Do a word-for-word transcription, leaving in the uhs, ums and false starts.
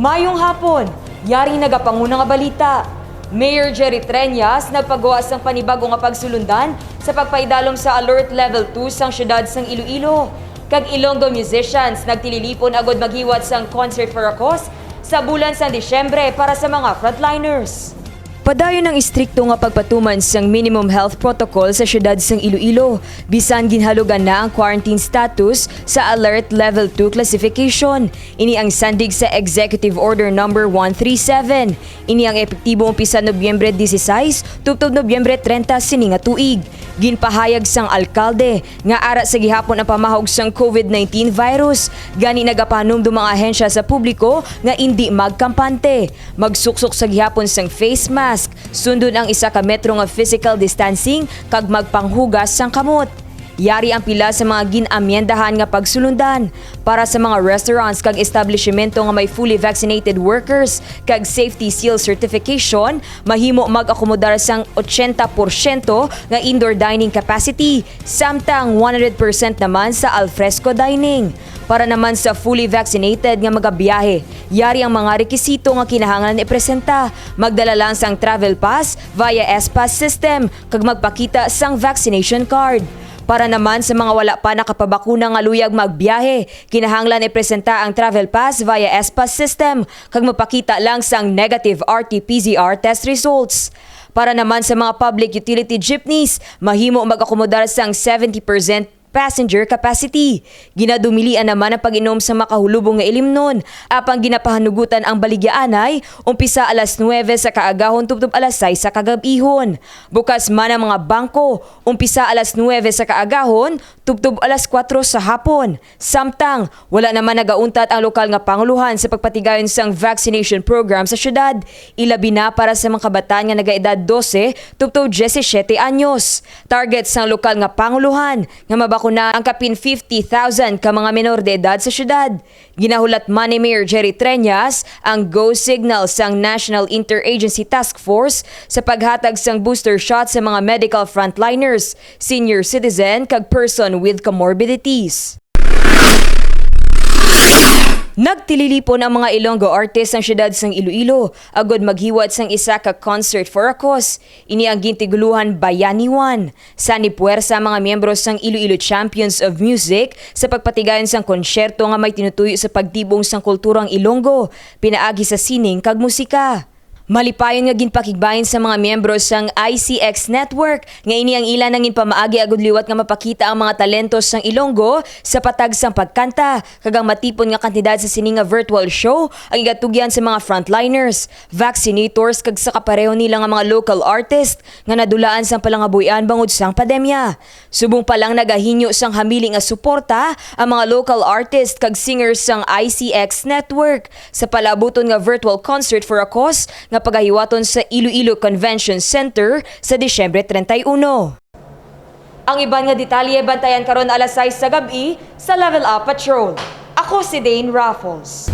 Mayong hapon! Yari nagapanguna nga balita. Mayor Jerry Treñas nagpagawa sang panibago nga pagsulundan sa pagpaidalom sa Alert Level two sang siyudad sang Iloilo. Kag Ilonggo musicians nagtililipon agud maghiwat sang Concert for a Cause sa bulan sang Disyembre para sa mga frontliners. Padayon ang istrikto nga pagpatuman sang minimum health protocol sa siyudad sang Iloilo, bisan ginhalugan na ang quarantine status sa Alert Level two classification. Ini ang sandig sa Executive Order Number one three seven. Ini ang epektibo umpisa Nobyembre dieciséis tubtob Nobyembre treinta sini nga tuig. Ginpahayag sang alkalde nga ara sa gihapon ang pamahog sang COVID nineteen virus, gani nagapahanumdom ang ahensya sa publiko nga indi magkampante, magsuksok sa gihapon sang face mask, sundon ang isa ka metro nga physical distancing, kag magpanghugas sang kamot. Yari ang pila sa mga gin-amyendahan nga pagsulundan. Para sa mga restaurants kag establishmento nga may fully vaccinated workers kag safety seal certification, mahimo mag-akomodar sang ochenta porsyento nga indoor dining capacity, samtang one hundred percent naman sa alfresco dining. Para naman sa fully vaccinated nga magabiyahe, yari ang mga rekisito nga kinahanglan ipresenta. Magdala lang sang travel pass via S-Pass system kag magpakita sang vaccination card. Para naman sa mga wala pa nakapabakuna nga luyag magbiyahe, kinahanglan ipresenta ang travel pass via S-Pass system kag magpakita lang sang negative R T P C R test results. Para naman sa mga public utility jeepneys, mahimo mag-akomodar sang seventy percent passenger capacity. Ginadumilian naman ang pag-inom sa makahulubong nga ilimnon, apang ginapahanugutan ang baligyaanay umpisa alas nuwebe sa kaagahon tubtob alas sais sa kagab-ihon. Bukas man ang mga bangko umpisa alas nuwebe sa kaagahon tubtob alas kuwatro sa hapon. Samtang wala naman nagauntat ang lokal nga pangulohan sa pagpatigayon sang vaccination program sa syudad, ilabi na para sa mga kabataan nga nagaedad dose tubtob diyesisiete anyos. Target sang lokal nga pangulohan nga mabakuna ang kapin fifty thousand ka mga menor de edad sa syudad. Ginahulat man ni Mayor Jerry Treñas ang go signal sang National Interagency Task Force sa paghatag sang booster shot sa mga medical frontliners, senior citizen, kag person with comorbidities. Nagtililipon ang mga Ilonggo artist sang siyudad sang Iloilo agod maghiwat sang isa ka concert for a cause. Ini ang gintigulohan Bayaniwan. Sa nipuwersa ang mga miyembro sang Iloilo Champions of Music sa pagpatigayon sang konsyerto nga may tinutuyo sa pagtibong sang kulturang Ilonggo pinaagi sa sining kag musika. Malipayon nga ginpakigbahin sa mga miyembro sang I C X Network nga ini ang ila nang ginpamaagi agud liwat nga mapakita ang mga talento sang Ilonggo sa patag sang pagkanta, kag ang matipon nga kantidad sa sini nga virtual show ang igatugyan sa mga frontliners, vaccinators, kag sa kapareho nila nga mga local artist nga nadulaan sang palangabuy-an bangod sang pandemya. Subong pa lang nagahinyo sang hamili nga suporta ang mga local artist kag singers sang I C X Network sa palabuton nga virtual concert for a cause nga pagahiwaton sa Iloilo Convention Center sa Disyembre treinta y uno. Ang iban nga detalye bantayan karon alas sais sa gab-i sa Level Up Patrol. Ako si Dane Raffles.